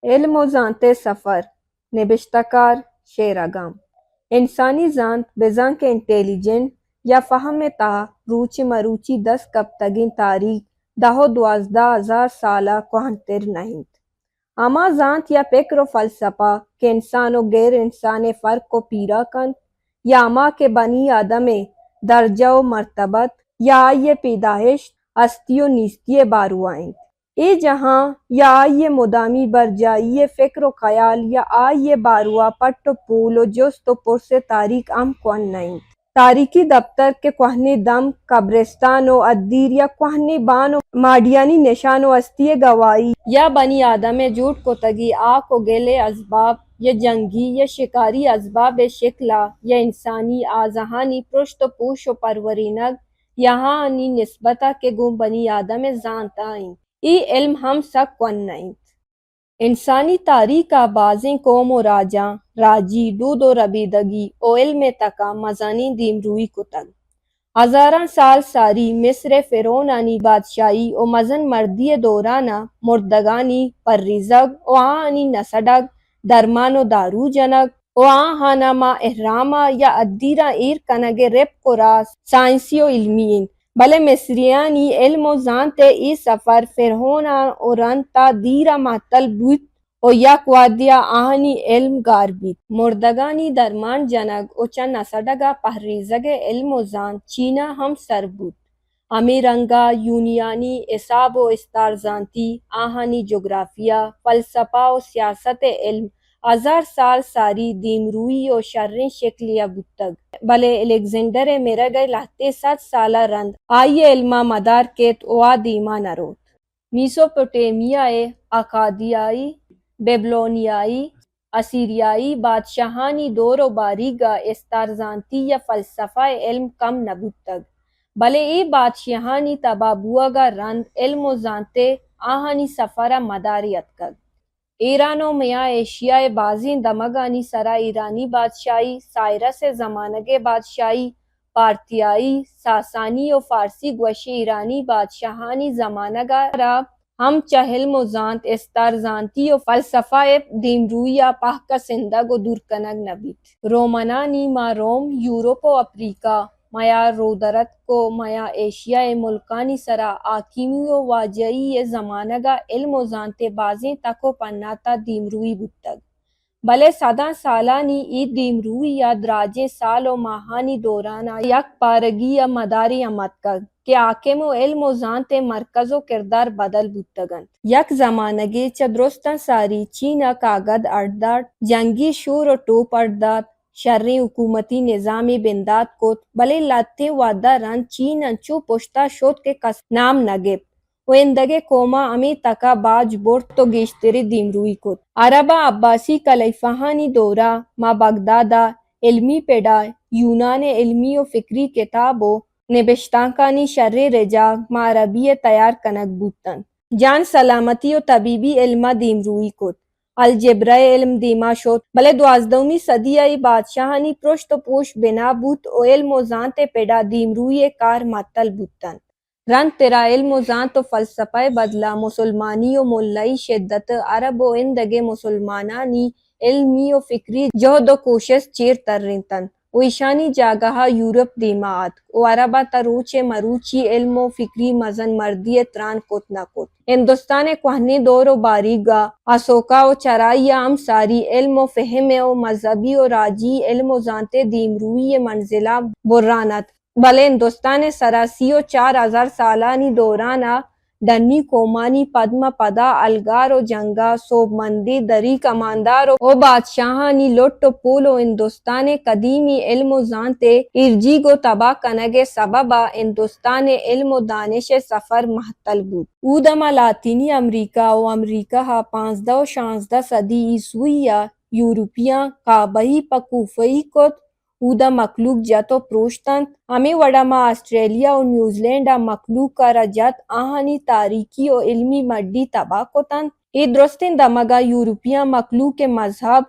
علم و زانت ءِ سفر، نبشتہ کار شیر اگام۔ انسانی زانت بزاں کہ انٹیلیجنٹ یا فہم ءِ تہا روچ مروچی دست کپتگیں تاریخ دہ و دوازدہ ہزار سال ءَ کوہنتر نہ انت۔ ہما زانت یا پکر و فلسفہ کہ انسان و غیر انسان ءِ فرق و پیرا کنت، یا ہما کہ بنی آدم ءِ درجہ و مرتبت یا آئی ءِ پیدائشت، ہستی و نیستی ءِ باروا انت۔ اے جہان یا آئی ءِ مدامی برجائی ءِ فکر و خیال یا آئی ءِ باروا پٹ و پول و جست و پرس ءِ تاریخ ہم کوہن نہ انت۔ تاریخی دپتر کہ کوہنیں دمب، قبرستان و ادیر یا کوہنیں بان و ماڑیانی نشان و ہستی ءِ گواہی یا بنی آدم ءِ جوڑ کتگی ہاک و گل ءِ ازباب یا جنگی یا شکاری ازباب ءِ شکل ءَ یا انسانی آزہانی پرشت و پوش و پرورینگ یا آہانی نسبت ءَ کہ گوں بنی آدم ءِ زانت ءَ انت۔ اے علم ہم سک کوہن نہ انت۔ انسانی تاریخ ءَ بازیں قوم و راجاں راجی دود و ربیدگی و علم ءِ تک ءَ مزنیں دیمروئی کتگ۔ ہزاراں سال ساری مصر ءِ فرعونانی بادشاہی و مزن مردی ءِ دوران ءَ مردگانی پریزگ و آہانی نسڈگ، درمان و دارو جنگ و آہاناں ماں اہرام ءَ یا ادیراں ایر کنگ ءِ رپک و راہ سائنسی و علمی انت۔ بلے مصریانی علم و زانت ءِ اے سفر فرعوناں و رند تا دیر ءَ مہتل بوت و یک وہدے ءَ آہانی علم گار بیت۔ مردگانی درمان جنگ و چہ نسڈگ ءَ پہریزگ ءِ علم و زانت چین ءَ ہم سر بوت۔ ہمے رنگ ءَ یونانی حساب و استارزانتی، آہانی جغرافیہ، فلسفہ و سیاست ءِ علم ہزار سال ساری دیمروئی و شریں شکلے ءَ بوتگ، بلے الیگزینڈر ءِ مرگ ءِ لہتے صد سال ءَ رند آئی ءِ علم ءَ مدار کیت و آ دیما نہ روت۔ میسوپوٹیمیا ءِ آکادیائی، بیبلونیائی، اسیریائی بادشاہانی دور و باریگ ءَ استارزانتی یا فلسفہ ءِ علم کم نہ بوتگ، بلے اے بادشاہانی تباہ بوگ ءَ رند علم و زانت ءِ آہانی سفر ءَ مدارے اتکگ۔ ایران و میان ایشیا ءِ بازیں دمگانی سرا ایرانی بادشاہی، سائرس ءِ زمانگ ءِ بادشاہی، پارتھیائی، ساسانی و فارسی گوشیں ایرانی بادشاہانی زمانگ ءَ را ہم چہ علم و زانت، استارزانتی و فلسفہ ءِ دیمروئی ءَ پہک ءَ سندگ و دور کنگ نہ بیت۔ رومنانی ماں روم، یورپ و اپریکہ، میان رودرتک و میان ایشیا ءِ ملکانی سرا حاکمی و واجہی ءِ زمانگ ءَ علم و زانت ءِ بازیں تک و پنات ءَ دیمروئی بوتگ۔ بلے سداں سالانی اے دیمروئی ءَ دراجیں سال و ماہانی دوران ءَ یک پارگی ءِ مدارے ہم اتکگ کہ حاکم و علم و زانت ءِ مرکز و کردار بدل بوتگ انت۔ یک زمانگے چہ درستاں ساری چین ءَ کاگد اڈ دات، جنگی شور و ٹوپ اڈ دات، شریں حکومتی نظامے بندات کت، بلے لہتیں وہد ءَ رند چین انچو پشت ءَ شت کہ کس نام نہ گپت۔ و ایندگہ قوماں ہمے تک ءَ باج برت و گیشترے دیمروئی کت۔ عرباں عباسی خلیفہانی دور ءَ ماں بغداد ءَ علمی پڑ ءَ یونان ءِ علمی و فکری کتاب و نبشتانکانی شریں رجاگ ماں عربی ءَ تیار کنگ بوت انت۔ جان سلامتی و طبیبی علم ءَ دیمروئی کت۔ الجبرا ءِ علم دیما شت، بلے دوازدہمی صدی ءَ اے بادشاہانی پرشت و پوش بنا بوت و علم و زانت ءِ پڑ ءَ دیمروئی ءِ کار معطل بوت انت۔ رند ترا علم و زانت و فلسفہ ءِ بدلا مسلمانی و ملائی شدت، عرب و ایندگہ مسلمانانی علمی و فکری جہد و کوشست چیر ترینت انت و ایشانی جاگہ ءَ یورپ دیما آتک و عرب ءَ تا روچ ءِ مروچی علم و فکری مزن مردی ءِ تران کت نہ کت۔ ہندوستان ءِ کوہنیں دور و باریگ ءَ اسوکا و چرائی ءَ ہم ساری علم و فہم ءِ و مذہبی و راجی علم و زانت ءِ دیمروئی ءِ منزلاں بران ات۔ بلے ہندوستان ءِ سرا سی و چار ہزار سالانی دوران ءَ ڈنی قومانی پد ماں پدا الگار و جنگ ءَ سوبمندیں دری کماندار و بادشاہانی لٹ و پول و ہندوستان ءِ قدیمی علم و زانت ءِ ایرجیگ و تباہ کنگ ءِ سبب ءَ ہندوستان ءِ علم و دانش ءِ سفر مہتل بوت۔ اود ءَ ماں لاطینی امریکہ و امریکہ ءَ پانزدہ و شانزدہ صدی عیسوی ءَ یورپیاں کابہی پہ کوفہی کت۔ اود ءَ مخلوق جت و پروشت انت۔ ہمے وڑ ءَ ماں آسٹریلیا و نیوزیلینڈ ءَ مخلوق ءَ را جت، آہانی تاریخی و علمی مڈی تباہ کت انت۔ اے درستیں دمگ ءَ یورپیاں مخلوق ءِ مذہب،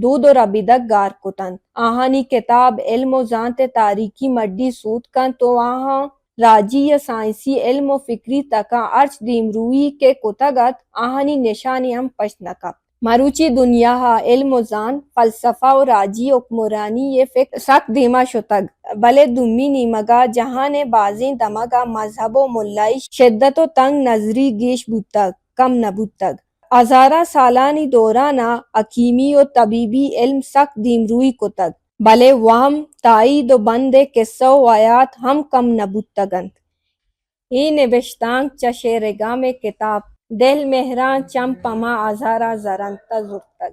دود و ربیدگ گار کت انت۔ آہانی کتاب، علم و زانت ءِ تاریخی مڈی سوت کنت و آہاں راجی یا سائنسی علم و فکری تکاں ہرچ دیمروئی کہ کتگ ات، آہانی نشانے ہم پشت نہ کپت۔ مروچی دنیا ء علم و زان، فلسفہ و راجی حکمرانی ء فکر سک دیما شتگ، بلے دومی نیمگ ء جہان ء بازیں دمگ ء مذہب و ملائی شدت و تنگ نظری گیش بوتگ، کم نہ بوتگ۔ ہزاراں سالانی دوران ء حکیمی و طبیبی علم سک دیمروئی کتگ، بلے وہم، تائید و بند ء قصہ و حیات ہم کم نہ بوتگ انت۔ اے نبشتانک چہ شعر گم ء کتاب دل مہراں چم پما ہزاراں زرنت ء زرتگ۔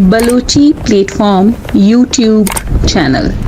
Balochi plate form YouTube channel.